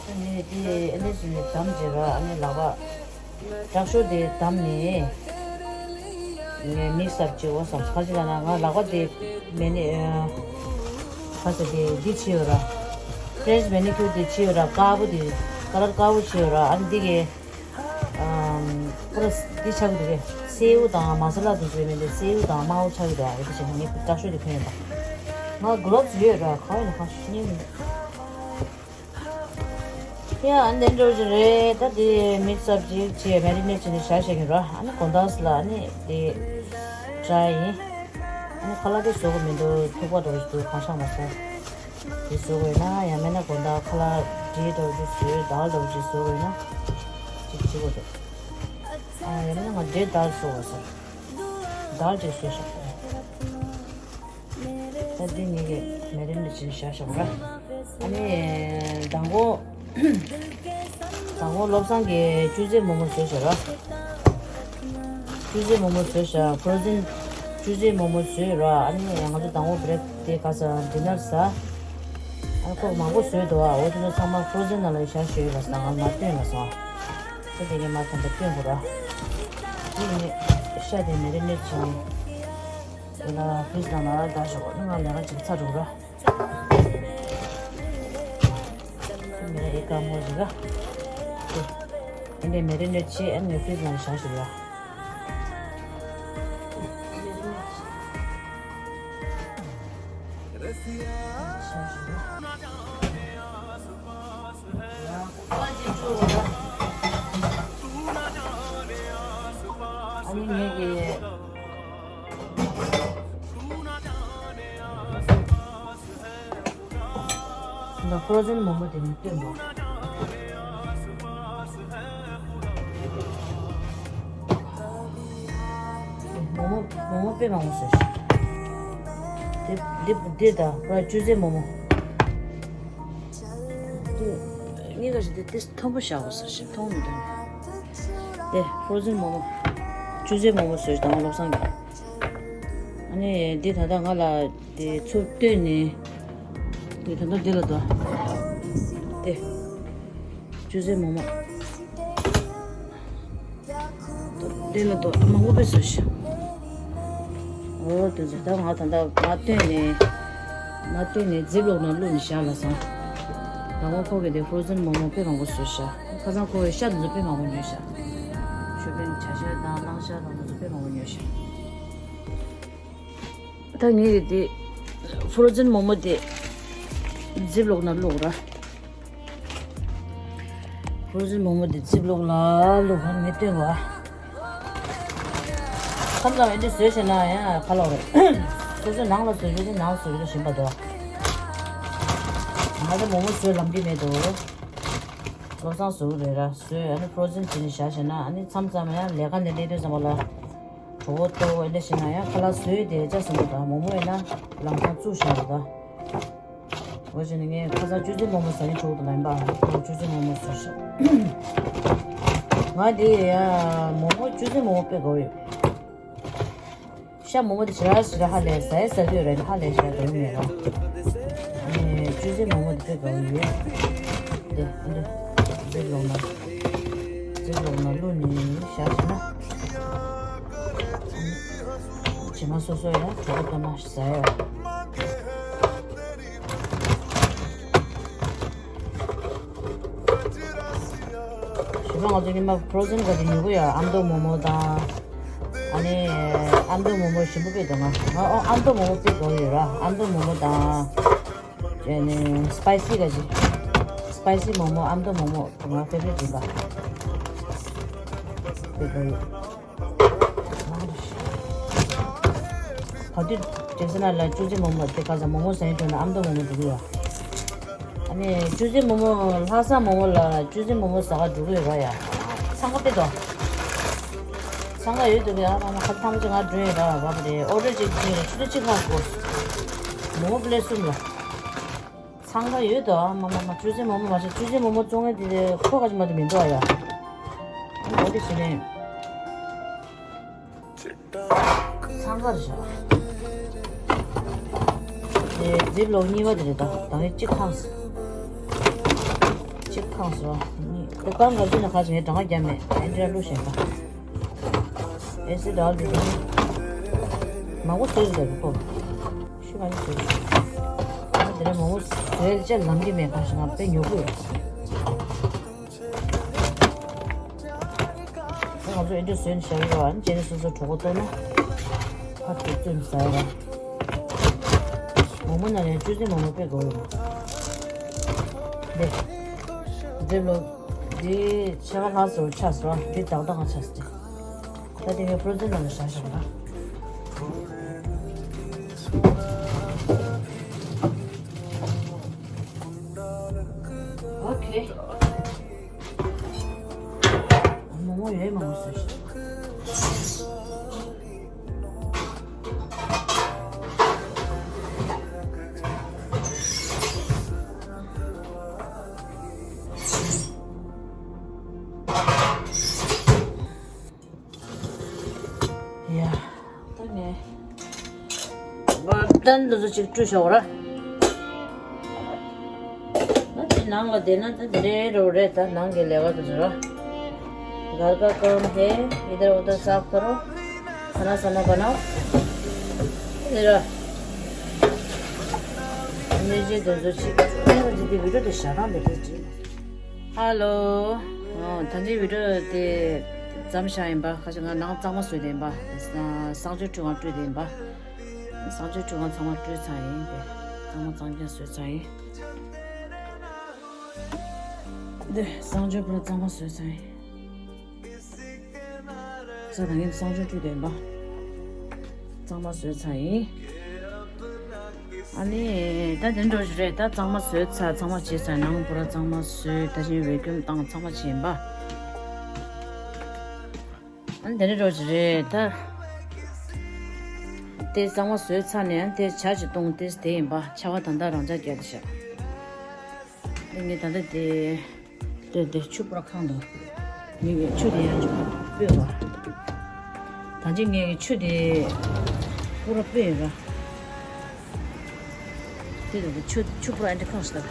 ཨ་ནི་དེ་ཨ་ནི་སུ་ནི་དམ་བྱེད་ར། ཨ་ནི་ལག་པ། དྲག་ཤོས་དེ་བསྡམས་ནས་ངས་མིག་སར་བྱེད་འོ་བསམ། ཁ་ཅིག་ལ་ན་ང་ལག་པ་དེ་མེད་ནས་ཁ་ཟེར་དེ་འདི་བྱེད་ཡོད་ར། ཕེ་རེན་ཆི་མེ་ནི་ཁུར་དེ་བྱེད་ཡོད་ར། དཀར་པོ་དེ་ཀ་ལར་དཀར་པོ་བྱེད་ཡོད་ར། ཨ་ནི་འདི་གས་ཨམ་པུ་ར་འདི་ཆགས་ཀྱི་འདུག་གས། སེའུ་དང་མ་ས་ལ་དེ་ཚོ་མེད་དེ་སེའུ་དང་དམར་པོ་ཆགས་ཀྱི་འདུག་ཨ་འདི་བྱེད་ན་ངས་དྲག་ཤོས་དེ་ཕན་ཡོད་པ། ང་གྷི་ལོབ་སི་ཡོད་ར། ག་བ་ཡིན་ན་གང་ཤེས་ཉན་མི་འདུག་ཡ་ཨ་འདི་འགྲོ་གི་རེད། ད་དེ་མིག་སར་ཅིག་བྱས་མེ་རི་ནེ་ཊི་བྱས་ནས་བཞག་བཞག་གི་ར། ཨ་ནི་དགོང་དག་ལ་ཨ་ནི་དེ་ཏྲའི་ཡིན། ཨ་ནི་ཁ་ལག་དེ་བཟོ་གི་མི་འདུག་ཐུག་པ་འདྲ་བོ་ཞིག་འདུག་གང་ཤག་མ་སོང་། དེ་བཟོ་དགོས་ན་ཡང་མིན་ན་དགོང་དག་ཁ་ལག་འབྲས་འདྲ་བོ་ཞིག་བཟོས། དཱལ་འདྲ་བོ་ཞིག་བཟོ་དགོས་ན་ཅིག་བྱེད་དགོས་འདུག་ཨ་ཡང་མིན་ན་ང་འབྲས་དཱལ་བཟོ་དགོས་སོང་། དཱལ་ཅིག་བཟོས་ཤག་ད་འདི་ངེད་ཀྱི་མེ་རི་ནེ་ཊི་བྱས་བཞག་བཞག་ར། ཨ་ནི་མདང་དགོང་མདང་དགོང་བློ་བཟང་གིས་ཅུ་ཙེ་མོག་མོག་བཟོས་བཞག་ར། ཅུ་ཙེ་མོག་མོག་བཟོས་བཞག་ཕོ་རོ་ཛེན་ཅུ་ཙེ་མོག་མོག་བཟོས་ར། ཨ་ནི་ང་ཚོ་མདང་དགོང་བྷི་རེག་དེ་ག་ས་ཌི་ནར་ཟ། ཨ་ནི་ཁོག་མང་པོ་བཟོས་འདུག་ཨ་འོ་དེ་ཚོ་ཚང་མ་ཕོ་རོ་ཛེན་ནང་ལ་བཞག་ཞོལ་ལ་ཟ། ང་མ་སྟོན་ལ་སོང་། ད་དེ་གས་མ་ཐམ་པ་སྟོན་དགོས་ར། དེ་ནི་ཤ་དེ་མེ་རི་ནེ་ཊི་བྱས་ནས། དེ་ལ་ཕི་རིཇ་ནང་ལ་བཞག་ཞོག་ཨ་ནི་ང་ལས་ཀ་ཅིག་ཚར་འགྲོ་ར། མེ་རི་ཀ་མོ་ཟིག་ག་ཨེ་འདྲ་མེ་རི་ནེ་ཊི་བྱས་ཨ་ནི་ཕི་རིཇ་ནང་བཞག་ཞོག་ཡ། ཨ་ནི་ངས་ཀྱི། ད་ཕོ་རོ་ཛེན་མོག་མོག་དེ་ནི་སྟོན་པ། མོག་མོག་མོག་མོག་དཔེ་མང་པོ་བཟོས་ཤག་དེ་དེ་དེ་ད་ཕོ་ར་ཅུ་ཙེ་མོག་མོག་དེ་གཉིས་ཀ་ཞིག་དེ་དེ་མཐོན་པོ་བཞག་དགོས་ས་ཞིག་མཐོང་མི་འདུག་དེ་ཕོ་རོ་ཛེན་མོག་མོག་ཅུ་ཙེ་མོག་མོག་བཟོས་ཤག་དང་བློ་བཟང་གིས། ཨ་ནི་འདི་ད་ལྟ་ང་ལ་དེ་ཚུར་བཏོན་ནས། དེ་ད་ལྟ་འདི་ལ་དོ། དེ་ཅུ་ཙེ་མོག་མོག་འདི་ལ་དོ་མང་པོ་དཔེ་བཟོས་ཤག་འོ་དེ་ཚོ་ད་ང་ད་ལྟ་ང་བཏོན་ནས། ང་བཏོན་ནས་ཛིབ་ལོག་ནང་བླུགས་ནས་བཞག་ལ་སོང་། ད་ང་ཁོ་གི་དེ་ཕོ་རོ་ཛེན་མོག་མོག་དཔེ་མང་པོ་བཟོས་ཤག་ཁ་སང་ཁོ་གི་ཤ་དེ་ཚོ་དཔེ་མང་པོ་ཉོས་ཤག་ཆོས་དཔོན་བྱ་ཤ་དང་གླང་ཤ་དང་དེ་ཚོ་དཔེ་མང་པོ་ཉོས་ཤག་ད་ངས་དེ་ཕོ་རོ་ཛན་མོག་མོག་དེ་ཛིབ་ལོག་ནང་བླུགས་ར། ཕོ་རོ་ཛན་མོག་མོག་དེ་ཛིབ་ལོག་ལ་བླུགས་ཁན་ངས་སྟོན་གོ། མཚམས་མཚམས་ཨེ་འདྲ་བཟོས་བྱས་ན་ཡང་ཁ་ལོག་རེད། སོ་སོའི་ནང་ལ་བཟོས་རྒྱུ་དེ་ནང་བཟོས་རྒྱུ་ལ་ཞིམ་པ་འདུག་ང་ཚོ་མོག་མོག་བཟོས་ལམ་གྱི་མེད་དོ། བློ་བཟང་བཟོ་གི་རེད་ར། བཟོས་ཨ་ནི་ཕོ་རོ་ཛན་བྱས་ནས་བཞག་བྱས་ན་ཨ་ནི་མཚམས་མཚམས་ཡང་ལས་ཀ་ནས་སླེབས་དུས་ཙམ་པ་ལ་གྲོད་ཁོག་ལྟོགས་ཨེ་འདྲ་བྱས་ན་ཡང་ཁ་ལག་བཟོས་དེ་ཅག་སོང་གི་འདུག་མོག་མོག་ཡིན་ན་ལམ་སང་བཙུགས་བཞག་གི་འདུག་འོ་བྱས་ནས་ངས་ཁ་སང་ཆུ་ཚོད་མོག་མོག་ཟ་ཡིན་ཆོག་ཏུ་ལན་པ་ཁོ་ཆུ་ཚོད་མོག་མོག་ཟ་ཤག་ང་དེ་ཡ་མོག་མོག་ཆུ་ཚོད་མོག་མོག་དཔེ་དགའ་བོ་ཡོད། ཤ་མོག་མོག་དེ་ཞེ་དྲག་ཞེ་དྲག་ཧ་ལས་ཟ་ཡ་ཟ་དུས་ར་ཧ་ལས་ཞེ་དྲག་དགའ་བོ་མེད་ར། ཨེ་ཆུ་ཚོད་མོག་མོག་དེ་དཔེ་དགའ་བོ་ཡོད། དེ་ཨ་འདྲ་ཛིབ་ལོག་ན་ཛིབ་ལོག་ན་བླུགས་ནས་བཞག་བྱས་ན། བྱེ་མ་སོ་སོ་ཡ་གྲོད་ཁོག་ལྟོགས་ན་ཟ་ཡ། ཞེ་དྲག་ང་ཚོ་ཉི་མ་ཕོ་རོ་ཛན་ག་དེ་ཉོ་གི་ཡོད། ཨ་མདོ་མོག་མོག་དང་། ཨ་ནི་ཨ་མདོ་མོག་མོག་ཞིམ་པོ་དཔེ་འདུག་ང་ཨ་མདོ་མོག་མོག་དཔེ་དགའ་བོ་ཡོད་ར། ཨ་མདོ་མོག་མོག་དང་། ཨ་ནི་སི་པའི་སི་ག་ཅིག་སི་པའི་སི་མོག་མོག་ཨ་མདོ་མོག་མོག་ང་ཕེ་ཝ་རི་ཊི་ཡིན་པ། དཔེ་དགའ་བོ་ཡོད། ག་དུས་ཇེག་སན་ལ་ཆུ་ཚོད་མོག་མོག་དེ་ག་ས་མོག་མོག་ཟ་ཡིན་འགྲོ་ན་ཨ་མདོ་མོག་མོག་འགྲོ་གི་ཡོད། ཨ་ནི་ཆུ་ཚོད་མོག་མོག་ལྷ་ས་མོག་མོག་ལ་ཆུ་ཚོད་མོག་མོག་ཟ་ག་འགྲོ་གི་ཡོད་ར་ཡ། འཚང་ཁ་དཔེ་འདུག་འཚང་ཁ་ཡོད་འདུག་ཡ། མ་མ་ཁ་ཐམ་ཅིག་ང་འགྲོ་ཡོད་ར་བ་བ་རེད། ཨོ་ཌར་ཅིག་བྱིན་ར་ཆུ་ཚོད་གཅིག་ལྷག་འགོར། མོག་མོག་པི་ལེཊ་གསུམ་ལ། འཚང་ཁ་ཡོད་དོ། ཨ་མ་མ་མ་ཆུ་ཚོད་མོག་མོག་མ་བྱེད། ཆུ་ཚོད་མོག་མོག་བཙོང་མཁན་དེ་ཁོ་ག་ཅིག་མ་གཏོགས་མི་འདུག་ཨ་ཡ། ཨ་འོ་དེ་བྱས་ནས་འཚང་ཁ་རེད་ཤག་དེ་ཛིབ་ལོག་གཉིས་པ་དེ་རེད་ད། ད་ངས་གཅིག་འཕངས། གཅིག་འཕངས་སོང་། གཉིས་དེ་གང་ག་ཚོད་ནས་ཁ་ཅིག་ངས་གྲངས་ཀ་བརྒྱབ་མེད། ཨེ་འདྲ་བླུགས་བཞག་པ། ཨེ་སི་འདྲ་བ་འདུག་མང་པོ་བཟོས་ཟེར་གི་ཁོ། ཤི་བ་ནི་བཟོས་ཤི། ང་དེ་རིང་མོག་མོག་བཟོས་ཅེས་ལམ་གྱི་མེད་པ་ཞིག་ང་དཔེ་ཉོ་གི་ཡོད། ང་ཚོ་ཨེ་འདྲ་བཟོས་ནས་བཞག་ཡོད་པ་ནི་རྗེས་ནས་སོ་སོ་གྲོད་ཁོག་ལྟོགས་ན་ཕར་དེ་བཙོས་ནས་ཟ་ཡ་ར། མོག་མོག་ནང་ནས་ཆུ་ཚོད་མོག་མོག་དཔེ་དགའ་བོ་ཡོད། འདི་འདི་ལོ་འདི་ཕྱེད་ཀ་ལྷག་ཙམ་ཆགས་སོང་། འདི་ཏག་ཏག་ང་ཆགས་སོང་། ད་དེ་ངས་ཕོ་རོ་ཛན་ནང་ལ་བཞག་བཞག་ན། ཨོ་ཁེ། མོག་མོག་ཡོད་མང་པོ་བཟོས་ཤག་ཡ། ད་ངས་བར་ཏན་འདི་ཚོ་ཅིག་བཀྲུས་བཞག་ར། ད་དེ་ནང་ལ་བསྡད་ན་ད་དེ་འདྲའི་རོ་རེད། ད་ནང་གི་ལས་ཀ་དེ་ཚོ་ར། घर का काम है, इधर उधर साफ करो, खाना साना बनाओ। དེ་ར། ནས་ཅིག་དེ་ཚོ་ཅིག་ཨ་ཡ་འདི་དེ་བི་ཌིའོ་དེ་ཞག་གྲངས་མེད་དེ་ཅིག་ཧ་ལོ། ཨོ། ད་ལྟའི་བི་ཌིའོ་དེ་མཚམས་བཞག་ཡིན་པ། ཁ་ཤས་ང་ནང་གཙང་མ་བཟོས་དེ་ཡིན་པ། གསང་སྤྱོད་ཁྲུས་ཁང་བཀྲུས་དེ་ཡིན་པ། གསང་སྤྱོད་ཁྲུས་ཁང་ཚང་མ་བཀྲུས་ཚར་ཡིན་པས། གཙང་མ་གཙང་རྐྱང་བཟོས་ཚར་ཡིན། འདི་གསང་སྤྱོད་པུ་ར་གཙང་མ་བཟོས་ཚར་ཡིན། ས་དང་ངས་གསང་སྤྱོད་བཀྲུས་དེ་ཡིན་པ། གཙང་མ་བཟོས་ཚར་ཡིན། ཨ་ནི་ད་དེ་འདྲ་ཞིག་རེད། ད་གཙང་མ་བཟོས་ཚར། གཙང་མ་བྱས་ཚར། ནང་པུ་ར་གཙང་མ་བཟོས། ད་ཅིང་བེ་ཀུམ་བཏང་། གཙང་མ་བྱས་ཡིན་པ། ཨ་ནི་དེ་འདྲ་ཞིག་རེད་ད། དེ་གཙང་མ་བཟོས་ཚར་ནས་ཨ་ནི་དེ་ཇ་ཅིག་བཏུང་། དེ་དེ་ཡིན་པ། ཆར་པ་ད་ལྟ་རང་འཇགས་བརྒྱབ་བསྡད་ཤག་ངས་ད་ལྟ་དེ། དེ་དེ་ཆུ་པུ་ར་ཁང་དང་། ངས་ཆུ་དེ་ཡང་ཅིག་སྤོས་པ། ད་ཅི་ངས་ཆུ་དེ་པུ་ར་སྤོས་ཡོད་ར། དེ་དེ་ཆུ་ཆུ་པུ་ར་ཨ་འདྲ་ཁང་ཞིག་ད།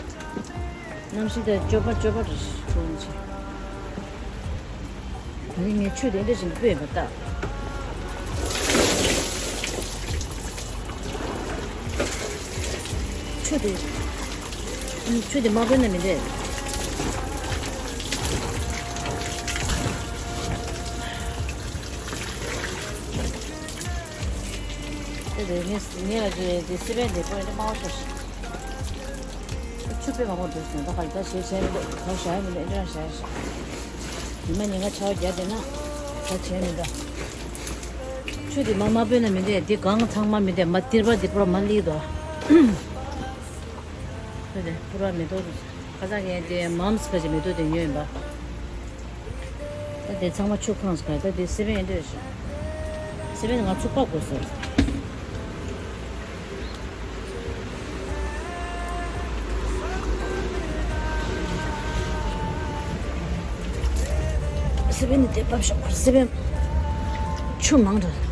གནམ་གཤིས་དེ་སྐྱོ་པོ་སྐྱོ་པོ་རེད་ཁོང་ཅིག་ད་ནི་ངས་ཆུ་དེ་འདྲ་ཞིག་སྤོས་པ་ལྟ། ཆུ་དེ། ཆུ་དེ་མ་སྤོས་ན་མི་འདོད། དེ་ངས་ངས་ལ་དེ་དེ་སི་པན་དེ་པོ་ཨེ་འདྲ་དམའ་བ་ཤོར་ཤག་ཆུ་དཔེ་མང་པོ་འདུག་ཟེར་ད་ག་ལ་ད་ཞེས་བྱས་མི་འདུག་གང་བྱ་ཡ་མི་འདུག་ཨེ་འདྲ་བྱ་ཡ་ཤག་ཉི་མ་ཉིན་ག་ཆར་པ་རྒྱག་བསྡད་ན་ད་བྱས་མི་འདུག་ཆུ་དེ་མ་དམའ་པོ་ན་མི་འདུག་དེ་གང་ཚང་མ་མི་འདུག་མ་ཏིར་པ་དེ་པོ་ར་མ་ལིག་འདུག་ཆུ་དེ་པོ་ར་མི་འདུག་ཁ་སང་ངས་དེ་མམ་སི་ཁ་ཅིག་མི་འདུག་དེ་ཉོས་ཡིན་པ། ད་དེ་ཚང་མ་ཆུ་ཁང་ཟེར་ག་ད་དེ་སེ་བན་ཨེ་འདྲ་ཞིག་སེ་བན་ང་ཚུགས་པ་དགོས་སོ། སེ་བན་ནི་དེ་བབས་ཤོག་པར་སེ་བན་ཆུ་མང་དྲགས།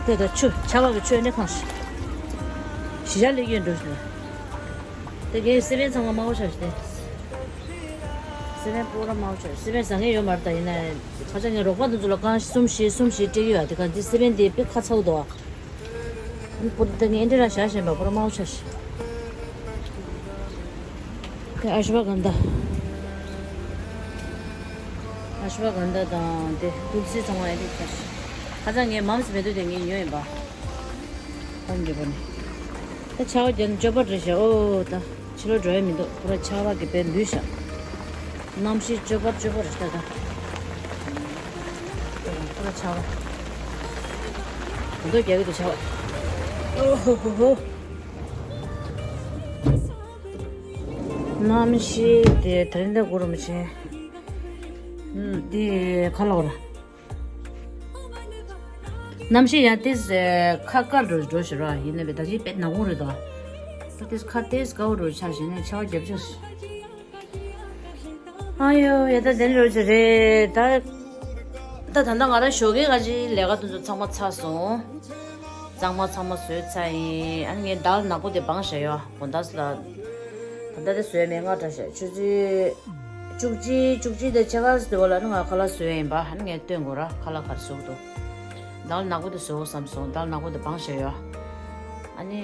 དེ་ད་ཆུ་ཆར་པ་གི་ཆུ་ཨེ་འདྲ་ཁང་ཞིག་གཞི་བཞག་ལས་ཡོད་འགྲོ་ཞིག་དེ་གའི་སེ་བན་ཚང་མ་དམའ་བོ་ཆགས་ཤག་སྟེ། སེ་བན་པོ་ར་དམའ་བོ་ཆགས། སེ་བན་ཟ་མཁན་ཡོད་མ་རེད་ད། ཡིན་ན་ཁ་ཆག་ངའི་རོགས་པ་དེ་ཚོ་ལ་རྐང་གསུམ་བཞི་གསུམ་བཞི་སྤྲད་ཀྱི་ཡོད། དེ་ག་འདི་སེ་བན་དེ་དཔེ་ཁ་ཚ་བོ་འདུག་ཨ་ནི་པོ་དེ་ངས་འདི་ར་བཞག་བཞིན་པ་པོ་ར་དམའ་བོ་ཆགས་ཤག་དེ་ཨ་ཤུ་བ་གན་ད། ཨ་ཤུ་བ་གན་ད་དང་དེ་ཏུལ་སི་ཚང་མ་ཡིན་དེ་ཆགས་ཤག་ཁ་ཚ་ངའི་མམ་སི་མེ་ཏོག་དེ་ངས་ཉོས་ཡིན་པ། ཨོམ་གྱི་པོ་ནི། ད་ཆར་པ་བརྒྱབ་ནས་སྐྱོ་པ་རེད་ཤག་ཨོ་ད། ཕྱི་ལོགས་འགྲོ་ཡ་མི་འདུག་པུ་ར་ཆར་པ་གིས་དཔེ་ལུས་ཤག་གནམ་གཤིས་སྐྱོ་པ་སྐྱོ་པོ་རེད་ཤག་ད། པུ་ར་ཆར་པ། གོ་ཐོས་རྒྱག་གི་འདུག་ཆར་པ། ཨོ་ཧོ་ཧོ་ཧོ། གནམ་གཤིས་དེ་དེ་རིང་ད་གུ་རུ་མི་ཆེ། ཨུམ་དེ་ཁ་ལོག་ར། གནམ་གཤིས་ཡང་ཏིས་ཁ་དཀར་འགྲོ་འགྲོ་ཞིག་ར་ཡིན་ན་བས་ད་གིན་དཔེ་ནག་པོ་རེད་དོ། ད་ཏིས་ཁ་ཏིས་དཀར་པོ་རུ་ཆགས་བྱས་ནས་ཆར་པ་རྒྱབ་ཆགས་ཤག་ཨ་ཡོ་ཡ་ད་དེ་འདྲ་རེད་ད། ད་ད་ལྟ་ང་རང་ཞོགས་ཀས་ཁ་ཅིག་ལས་ཀ་དེ་ཚོ་ཚང་མ་ཚར་སོང་། གཙང་མ་ཚང་མ་བཟོས་ཚར་ཡིན། ཨ་ནི་ངས་དལ་ནག་པོ་དེ་སྦངས་བཞག་ཡོད་དགོང་དག་ལ། ད་ལྟ་དེ་བཟོས་མེད་སྔ་དྲགས་ཤག་ཆུ་ཚོད་བཅུ་གཅིག་བཅུ་གཅིག་དང་ཕྱེད་ཀ་ཙམ་དེ་བ་ལ་ཨ་ནི་ང་ཁ་ལག་བཟོས་ཡིན་པ། ཨ་ནི་ངས་སྟོན་དགོས་ར་ཁ་ལག་ག་རེ་བཟོ་གི་འདུག་དལ་ནག་པོ་དེ་བཟོ་དགོས་བསམ་སོང་། དལ་ནག་པོ་དེ་སྦངས་བཞག་ཡོད། ཨ་ནི་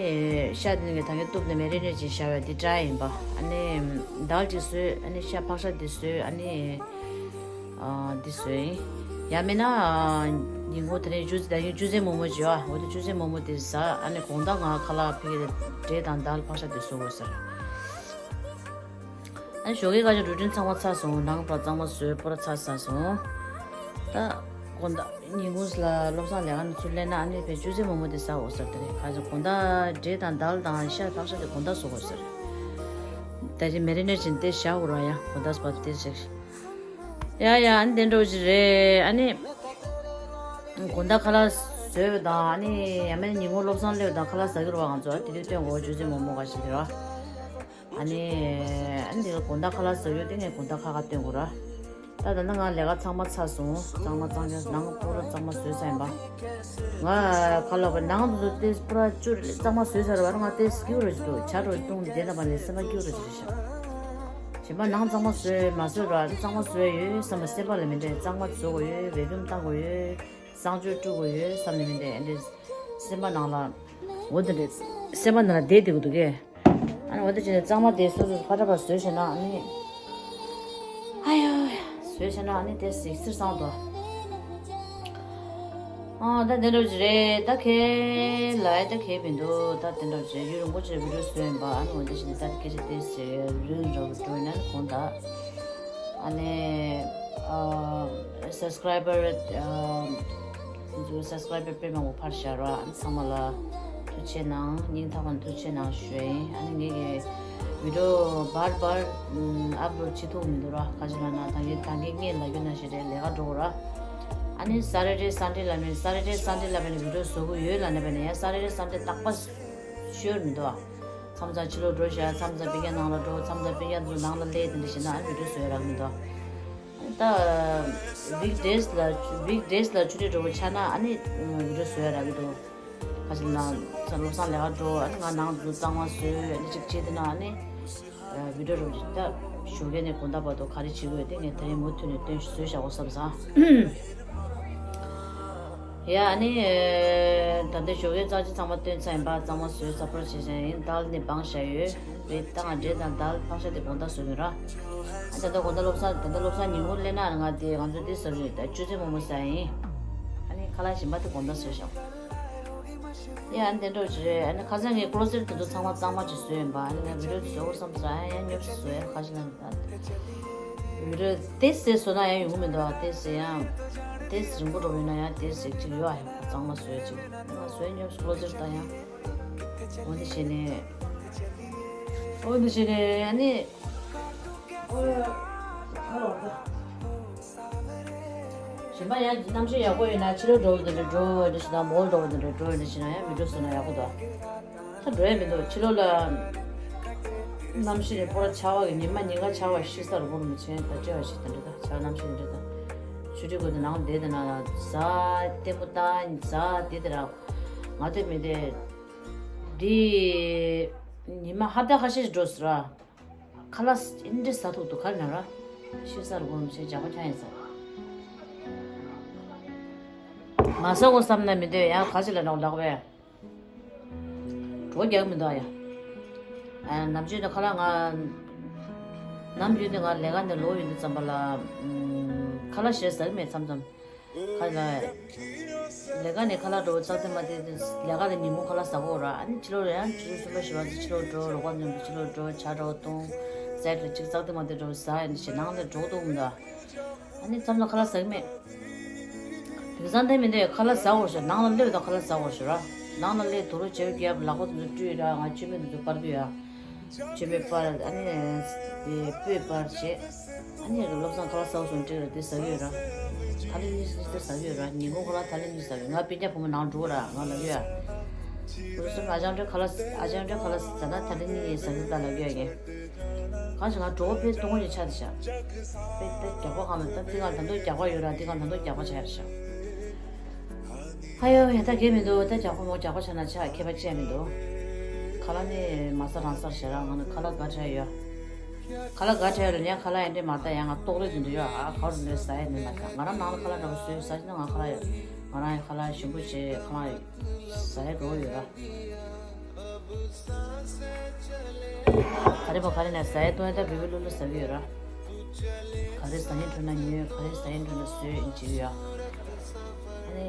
ཤ་དེ་ནི་ངས་ད་གིན་གཏུབ་ནས་མེ་རི་ནེ་ཊི་བྱས་བཞག་ཡོད། འདི་ཀྲའི་ཡིན་པ། ཨ་ནི་དལ་ཅིག་བཟོས། ཨ་ནི་ཤ་ཕག་ཤ་དེ་བཟོས། ཨ་ནི་ཨ་འདི་བཟོས་ཡིན། ཡང་མིན་ན་ཨ་ཉིན་གུང་དེ་རིང་ཆུ་ཚོད་ད་གིན་ཆུ་ཚོད་མོག་མོག་བྱས་པ། འོ་དེ་ཆུ་ཚོད་མོག་མོག་དེ་ཟ། ཨ་ནི་དགོང་དག་ང་ཁ་ལག་ཕ་གི་འབྲས་དང་དལ་ཕག་ཤ་དེ་བཟོ་དགོས་ཟེར། ཨ་ནི་ཞོགས་ཀས་ཁ་ཅིག་རུ་ཊིན་ཚང་མ་ཚར་སོང་། ནང་པ་གཙང་མ་བཟོས། པུ་ར་ཚར་ཚར་སོང་། ད་དགོང་དག་ཉིན་གུང་ལ་བློ་བཟང་ལས་ཀ་ནས་ཚུར་སླེབས་ན་ཨ་ནི་ཕར་ཆུ་ཚོད་མོག་མོག་དེ་ཟ་འོ་ཟེར། དེ་རེད། ཁ་ཅིག་དགོང་དག་འབྲས་དང་དལ་དང་ཤ་ཕག་ཤ་དེ་དགོང་དག་བཟོ་དགོས་ཟེར། ད་ཅི་མེ་རི་ནེ་ཊི་བྱས་ནས་དེ་བཞག་དགོས་ར། ཡ་དགོང་དག་བར་དུ་དེ་བྱས། ཡ་ཡ་ཨ་ནི་དེ་འདྲ་བོ་ཅིག་རེད། ཨ་ནི་དགོང་དག་ཁ་ལག་བཟོས་པ་དང་ཨ་ནི་ཡང་མིན་ན་ཉིན་གུང་བློ་བཟང་སླེབས་དང་ཁ་ལག་ཟ་གི་རེད་པ། ང་ཚོ་དེ་དུས་སྟོན་དགོས། ཆུ་ཚོད་མོག་མོག་ག་ཞིག་དེ་ར། ཨ་ནི་ཨ་ནི་དེ་དགོང་དག་ཁ་ལག་ཟ་རྒྱུ་དེ་ངས་དགོང་དག་ཁ་ཁ་སྟོན་དགོས་ར། ད་ད་ནི་ང་ལས་ཀ་ཚང་མ་ཚར་སོང་། གཙང་མ་གཙང་རྐྱང་ནང་པུ་ར་གཙང་མ་བཟོས་ཚར་ཡིན་པ། ང་ཁ་ལག་པ་ནང་དུ་དེ་པུ་ར་བཅུ་གཙང་མ་བཟོས་ཚར་བ་ར། ང་དེ་སྐྱིད་པོ་ར་ཅིག་འདུག་ཇ་ར་བཏུང་བསྡད་ན་པ་ནས་སེམས་པ་སྐྱིད་པོ་ར་ཅིག་རེད་ཤག་གཞན་པ་ནང་གཙང་མ་བཟོས་མ་བཟོས་ར། གཙང་མ་བཟོས་ཡོད་བསམ་པ་སེམས་པ་ལ་མི་འདྲ། གཙང་མ་བཟོ་དགོས་ཡོད། བེ་ཀུམ་བཏང་དགོས་ཡོད། གསང་སྤྱོད་བཀྲུ་དགོས་ཡོད་བསམ་ནས་མི་འདྲ། འདི་སེམས་པ་ནང་ལ་འོ་དེ་འདྲ་སེམས་པ་ནང་ལ་བསྡད་བསྡད་དགོས་འདུག་གས། ཨ་ནི་འོ་དེ་བྱས་ནས་གཙང་མ་དེ་སོ་སོས་ཕར་འདྲ་པར་བཟོས་བྱས་ན་ཨ་ནི། ཨ་ཡོ། བཟོས་བྱས་ན་ཨ་ནི་དེ་གཟིགས་སེར་སང་དོ། ཨ་ད་དེ་འདྲ་ཅིག་རེད། ད་ཁེ་ལ་ད་ཁེ་མི་འདུག་ད་དེ་འདྲ་ཅིག་ཡུན་རིང་པོ་ཅིག་བི་ཌིའོ་བཟོས་ཡིན་པ། ཨ་ནི་འོ་དེ་བྱས་ནས་ད་སྐད་ཆ་དེ་ཟེར་རིང་རིང་འགྲོ་ན་གོང་ད། ཨ་ནི་ཨ་སབ་སི་ཀ་རའི་བར་ཨ་ང་ཚོ་སབ་སི་ཀ་རའི་བར་དཔེ་མང་པོ་ཕར་བཞག་ར། ཨ་ནི་ཚང་མ་ལ་ཐུགས་རྗེ་གནང་། སྙིང་ཐག་པ་ནས་ཐུགས་རྗེ་གནང་ཞུ་ཡ་ཡིན། ཨ་ནི་ངེད་ཀྱི་བི་ཌིའོ་བར་བར་ཨ་ཨབ་ལོཌ་བྱེད་ཐུབ་མི་འདུག་ར། ག་ཅི་ལབ་ན་ད་ངས་ད་ངས་ངས་ལབ་རྒྱུ་ན་ཞེ་དྲག་ལས་ཀ་འགྲོ་གི་ར། ཨ་ནི་སེ་ཊར་ཌེ་སན་ཌེ་ལབ་ནས་སེ་ཊར་ཌེ་སན་ཌེ་ལབ་ནས་བི་ཌིའོ་བཟོ་གི་ཡོད་ལབ་ནས་བས་ནས་ཡང་སེ་ཊར་ཌེ་སན་ཌེ་རྟག་པར་ཤོར་མི་འདུག་ཨ། མཚམས་མཚམས་ཕྱི་ལོགས་འགྲོ་བཞག་མཚམས་མཚམས་སྤུན་ཀྱག་ནང་ལ་འགྲོ། མཚམས་མཚམས་སྤུན་ཀྱག་ཚོ་ནང་ལ་སླེབས། དེ་འདྲ་བྱས་ན་ཨ་ནི་བི་ཌིའོ་བཟོ་ཡ་རག་མི་འདུག་ད་ཝིག་ཌེ་སི་ལ་ཝིག་ཌེ་སི་ལ་ཆུ་ཚོད་དྲུག་པ་ཆགས་ན་ཨ་ནི་བི་ཌིའོ་བཟོ་ཡ་རག་གི་འདུག་ག་ཅི་ལབ་ན་བློ་བཟང་ལས་ཀ་འགྲོ། ཨ་ནི་ང་ནང་དུ་གཙང་མ་བཟོས། ཨ་ནི་ཅིག་བྱས་དེ་ན་ཨ་ནི་བི་ཌིའོ་རུ་ད་ཞོགས་ཀས་ནས་དགོང་དག་བར་དུ་ག་རེ་བྱེད་དགོས་དེ་ངས་དེ་རིང་མུ་མཐུད་ནས་སྟོན་བཟོས་བཞག་གོ་བསམ་སོང་། ཡ་ཨ་ནི། ད་ལྟ་ཞོགས་ཀའི་རྩ་ཆེ་ཚང་མ་སྟོན་ཚར་ཡིན་པ། གཙང་མ་བཟོས་ཚར་པོ་བྱས་ཤིང་ཡིན། དལ་ནི་སྦངས་བཞག་ཡོད། རེད་ད་ང་འབྲས་དང་དལ་ཕག་ཤ་དེ་དགོང་དག་བཟོ་གི་ར། ཨ་ད་ལྟ་དགོང་དག་བློ་བཟང་ད་ལྟ་བློ་བཟང་ཉིན་གུང་སླེབས་ན་ང་དེ་ང་ཚོ་དེ་བཟོ་གི་རེད། ད་ཆུ་ཚོད་མོག་མོག་ཟ་ཡིན། ཨ་ནི་ཁ་ལག་གཞན་པ་དེ་དགོང་དག་བཟོས་བཞག་ཡ་ཨ་ནི་དེ་འདྲ་ཅིག་རེད། ཨ་ནི་ཁ་སང་ངས་ཀོ་ལོ་སེར་དེ་ཚོ་ཚང་མ་གཙང་མ་ཅིག་བཟོས་ཡིན་པ། ཨ་ནི་ངས་བི་ཌིའོ་དེ་བཟོ་དགོས་བསམ་སོང་། ཨ་ཡང་ཉོབ་ཞིག་བཟོས་ཡ། ཁ་ཤས་ལ་བི་ཌིའོ་དེ་ཟེར་བཟོ་ན་ཡང་ཡོང་གི་མི་འདུག་དེ་ཟེར་ཡང་དེ་རིང་པོ་འགྲོ་བ་ཡིན་ན་ཡང་དེ་ཟེར་ཅིག་ཡོད། ཨ་ཡང་གཙང་མ་བཟོས་ཅིག་ང་བཟོས་ཉོབ་ཀོ་ལོ་སེར་དང་ཡང་། འོ་འདི་བྱས་ནས། འོ་འདི་བྱས་ནས་ཨ་ནི། གཞན་པ་ཡང་གནམ་གཤིས་ཡག་པོ་ཡོད་ན་ཕྱི་ལོགས་འགྲོ་བ་དེ་འདྲ་འགྲོ། འདི་བྱས་ན་མོལ་འགྲོ་བ་དེ་འདྲ་འགྲོ། འདི་བྱས་ན་ཡང་བི་ཌིའོ་བཟོས་ན་ཡག་པོ་འདུག་ད་འགྲོ་ཡ་མི་འདུག་ཕྱི་ལོགས་ལ་གནམ་གཤིས་ནི་ཕོ་བྲང་ཆར་པ་གི་ཉི་མ་ཉིན་གང་ཆར་པ་ཤི་ས་རུ་བོར་མི་ཆེན་ད་བྲེལ་བ་ཞིག་དེ་འདྲ། ད་ཆར་གནམ་གཤིས་འདི་འདྲ་ད་ཆུ་ཊི་དགོས་དེ་ནང་བསྡད་དེ་ན་གཟའ་ལྟད་མོ་ལྟ་གཟའ་དེ་དེ་ར་ང་ལྟོས་མི་བདེ། འདི་ཉི་མ་ཧབ་ཏ་ཁ་ཤས་ཤིག་འགྲོ་ཟེར་ར། ཁ་ལག་ཨིན་འདྲེ་ཟ་ཐུབ་འདུག་ག་རེ་ན་ར། ཤི་ས་རུ་བོར་མི་ཆེན་ཇག་པ་ཁྱང་ཡིན་ཟེར། མ་ཟ་དགོས་བསམ་ན་མི་འདོད་ཡང་ག་ཅི་ལ་ནོག་ལག་པས། གྲོ་རྒྱག་མི་འདུག་ཡ། ཨ་ནམ་རྒྱུན་དུ་ཁ་ལག་ང་། ནམ་རྒྱུན་དུ་ང་ལས་ཀ་ནས་ལོག་ཡོང་དུས་ཙམ་པ་ལ། ཨམ། ཁ་ལག་ཞེ་ཟ་གི་མེད་མཚམས་མཚམས། ཁ་ལག་ལས་ཀ་ནས་ཁ་ལག་འགྲོ་ཙག་དེ་མ་དེ་ལས་ཀ་ལ་ཉིན་གུང་ཁ་ལག་ཟ་གོ་ར། ཨ་ནི་ཕྱི་ལོགས་ལ་ཡང་ཆུ་ཚོད་གསུམ་པ་བཞི་པ་ཚོ་ཕྱི་ལོགས་འགྲོ། རོགས་པ་མཉམ་དུ་ཕྱི་ལོགས་འགྲོ། ཇ་འདྲ་བོ་བཏུང་། ཟས་ལ་གཅིག་ཙག་དེ་མ་དེ་འདྲ་བོ་ཟ། ཨ་ནི་ཞེ་ནང་ལ་འགྲོ་འདུག་མི་འདུག་ཨ་ནི་མཚམས་ལ་ཁ་ལག་ཟ་གི་མེད། དེང་སང་དེ་མི་འདུག་ཁ་ལག་ཟ་དགོས་ཤོག་ནང་ལ་སླེབས་དང་ཁ་ལག་ཟ་དགོས་ཤོག་ར། ནང་ལ་སླེབས་དུག་ལོག་བྱེད་རྒྱབ་ལག་པ་དེ་ཚོ་བཀྲུས་ར། ང་མཆོད་མེ་དེ་ཚོ་སྤར་དུས་ཡ། མཆོད་མེ་སྤར། ཨ་ནི་དེ་སྤོས་སྤར་བྱས། ཨ་ནི་བློ་བཟང་ཁ་ལག་ཟ་དགོས་སོང་དྲིས་ར། དེ་ཟ་གི་ཡོད་ར། ཐ་ལི་གཉིས་གཉིས་དེ་ཟ་གི་ཡོད་ར། ཉིན་གུང་ཁ་ལག་ཐ་ལི་གཉིས་ཟ་གི་ཡོད། ང་སྤུན་ཀྱག་བུ་མོ་ནང་འགྲོ་ར་ང་ལབ་ཡོད་ཡ། བུ་གསུམ་ཨ་ཅང་སྒྲོལ་ཁ་ལག་ཨ་ཅང་སྒྲོལ་ཁ་ལག་ཟ་ན་ཐ་ལི་གཉིས་ཟ་གི་ད་ལབ་ཡོད་ཡ། གང་ཞིག་ང་གྲོགས་ཕེབས་གཏོང་གི་ཆ་དེ་བཞག་དཔེ་དཔེ་རྒྱག་པ་གང་མེད། ད་འདི་གང་ད་དུང་རྒྱག་པ་ཡོད་ར། འདི་གང་ད་དུང་རྒྱག་པ་བྱ་ཡར་བཞག་ཧ་ཡོ་ཡ་ད་གས་མི་འདུག་ད་རྒྱག་པ་མོ་རྒྱག་པ་བྱ་ན་ཆ་ཁྱད་པར་ཅི་ཡང་མི་འདུག་ཁ་ལག་ནི་མ་ཟ་རང་ཟ་བྱེད་ར། ང་ནི་ཁ་ལག་ག་འཕྲད་ཡོད། ཁ་ལག་ག་འཕྲད་ཡོད་ལ་ཉ་ཁ་ལག་ཡན་འདྲེ་མ་ད་ཡང་ང་ལྟོགས་རེ་དུ་འདུག་ཡོད། ཨ་ག་རུ་ལོས་ཟ་ཡ་མི་མ་ད། ང་རང་ནང་ལ་ཁ་ལག་འདྲ་པོ་བཟོས་ཟ་ཅི་ན་ང་ཁ་ལག་ཡོད། ང་རང་ཡང་ཁ་ལག་ཞིམ་པོ་བྱས་ཁ་ལག་ཟ་ཡ་འགྲོ་ཡོད་ར། ག་རེ་བ་ག་རེ་ན་ཟ་ཡ་བཏུང་ཡ་ད་བི་བི་ལུ་ལུ་ཟ་གི་ཡོད་ར། ག་རེ་ཟ་ཡིན་འགྲོ་ན་ཉོས། ག་རེ་ཟ་ཡིན་འགྲོ་ན་བཟོས་ཡིན་བྱེད་ཀྱི་ཡོད། ཨ་ནི་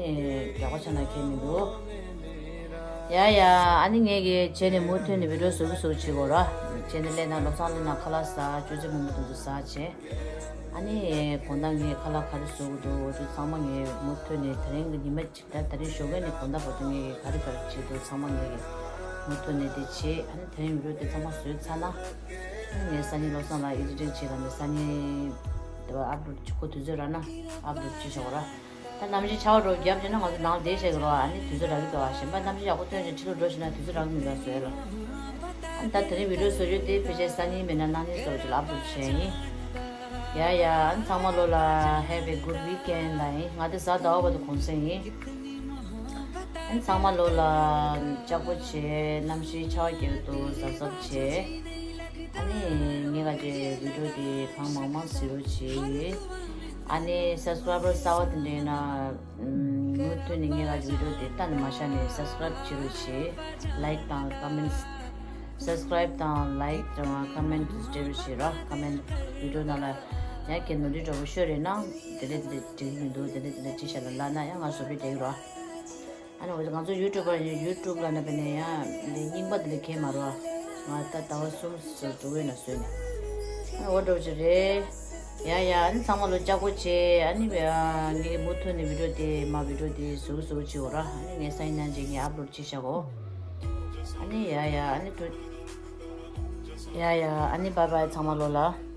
རྒྱག་པ་ཆ་ན་ཁྱད་མི་འདུག་ཡ་ཡ་ཨ་ནི་ངས་གི་བྱས་ནས་མུ་མཐུད་ནས་བི་ཌིའོ་བཟོ་གི་བཟོ་གི་བྱེད་དགོས་ར། བྱས་ནས་སླེབས་ན་བློ་བཟང་སླེབས་ན་ཁ་ལག་ཟ། ཅོ་ཙེ་མོག་མོག་དེ་ཚོ་ཟ་བྱས། ཨ་ནི་དགོང་དག་ངས་ཁ་ལག་ག་རེ་བཟོ་དགོས་འདུག་འོ་དེ་ཚང་མ་ངས་མུ་མཐུད་ནས་དེ་རིང་གི་ཉི་མ་གཅིག་ད་དེ་རིང་ཞོགས་ཀས་ནས་དགོང་དག་བར་དུ་ངས་ག་རེ་ག་རེ་བྱེད་འདུག་ཚང་མ་ངས་མུ་མཐུད་ནས་དེ་བྱེད། ཨ་ནི་དེ་རིང་བི་ཌིའོ་དེ་ཚང་མ་བཟོས་ཚར་ན། ཨ་ནི་ངས་སང་ཉིན་བློ་བཟང་ལ་ཨེ་ཌི་ཊིང་བྱེད་ལ་ནས་སང་ཉིན་དེ་བ་ཨབ་ལོཌ་བྱེད། ཁོ་དུས་ཚོད་རག་ན་ཨབ་ལོཌ་བྱེད་ཆོག་ར། ད་གནམ་གཤིས་ཆར་པ་འདྲ་བོ་བརྒྱབ་བྱས་ན་ང་ཚོ་ནང་བསྡད་བྱས་ཀྱི་རོ། ཨ་ནི་དུས་ཚོད་རག་གི་འདུག་ཨ་གཞན་པ་གནམ་གཤིས་ཡག་པོ་སྟོན་བྱས་ཕྱི་ལོགས་འགྲོ་བྱས་ན་དུས་ཚོད་རག་གི་མི་འདུག་བཟོས་ལ། ཨ་ནི་ད་དེ་རིང་བི་ཌིའོ་བཟོ་རྒྱུ་དེ་ཕལ་ཆེར་སང་ཉིན་མིན་ན་གནངས་ཉིན་བཟོ་རྒྱུ་ལ་ཨབ་ལོཌ་བྱས་ཡིན། ཡ་ཡ་ཨ་ནི་ཚང་མ་ལོ་ལ་Have a good weekend ལ་ཡིན། ང་དེ་གཟའ་ཟླ་བ་བར་དུ་གུང་སེང་ཡིན། ཨ་ནི་ཚང་མ་ལོ་ལ་ལྕགས་པོ་བྱས། གནམ་གཤིས་ཆར་པ་རྒྱག་འདུག་གཟབ་གཟབ་བྱས། ཨ་ནི་ངས་ག་ཅེ་བི་ཌིའོ་དེ་གང་མང་མང་གཟིགས་རོགས་བྱེད། ཨ་ནི་སབ་སི་ཀ་རའེ་བར་གསར་པ་དེ་འདྲ་ཡིན་ན། མུ་མཐུད་ནས་ངས་ག་ཅེ་བི་ཌིའོ་དེ་ལྟ་ནས་མ་བཞག་ནས་སབ་སི་ཀ་རའེ་བྱེད་རོགས་བྱེད། ལའིཀ་དང་ཀོ་མེན་ཊི། སབ་སི་ཀ་རའེ་དང་ལའིཀ་དང་ཀོ་མེན་ཊི་སྤྲད་རོགས་བྱེད་ར། ཀོ་མེན་ཊི་བི་ཌིའོ་ནང་ལ་ཡང་གལ་ནོར་འཁྲུལ་འདྲ་པོ་ཤོད་རེད་ན་དེ་འདྲ་དེ་འདྲ་འགྲིག་གི་མི་འདུག་དེ་འདྲ་དེ་འདྲ་ཅི་བྱ་ལ་ལབ་ན་ཡང་ང་བཟོ་པའི་འགྲིག་རོགས། ཨ་ནི་འོ་ང་ཚོ་ཡུ་ཊུབ་པར་ཡིན། ཡུ་ཊུབ་ལ་ན་པེ་ནས་ཡང་འདི་རྙིང་པ་འདི་ལ་གས་མ་རོ། ང་ད་ཟླ་བ་གསུམ་ཙམ་འགྲོ་གི་ཡོད་ན་བཟོས་ནས། ཨ་ནི་འོ་འདྲ་བོ་ཅིག་རེད། ཡ་ཡ་ཨ་ནི་ཚང་མ་ལོ་ལྕགས་པོ་བྱེད། ཨ་ནི་ངས་མུ་མཐུད་ནས་བི་ཌིའོ་དེ་མ་བི་ཌིའོ་དེ་བཟོ་གི་བཟོ་གི་བྱེད་འོ་ར། ཨ་ནི་ངས་སང་ཉིན་ནང་ཅིག་ངས་ཨབ་ལོཌ་བྱེད་བཞག་གོ། ཨ་ནི་ཡ་ཡ་ཨ་ནི་འགྲོ། ཡ་ཡ་ཨ་ནི་བྷའི་བྷའི་ཚང་མ་ལོ་ལ།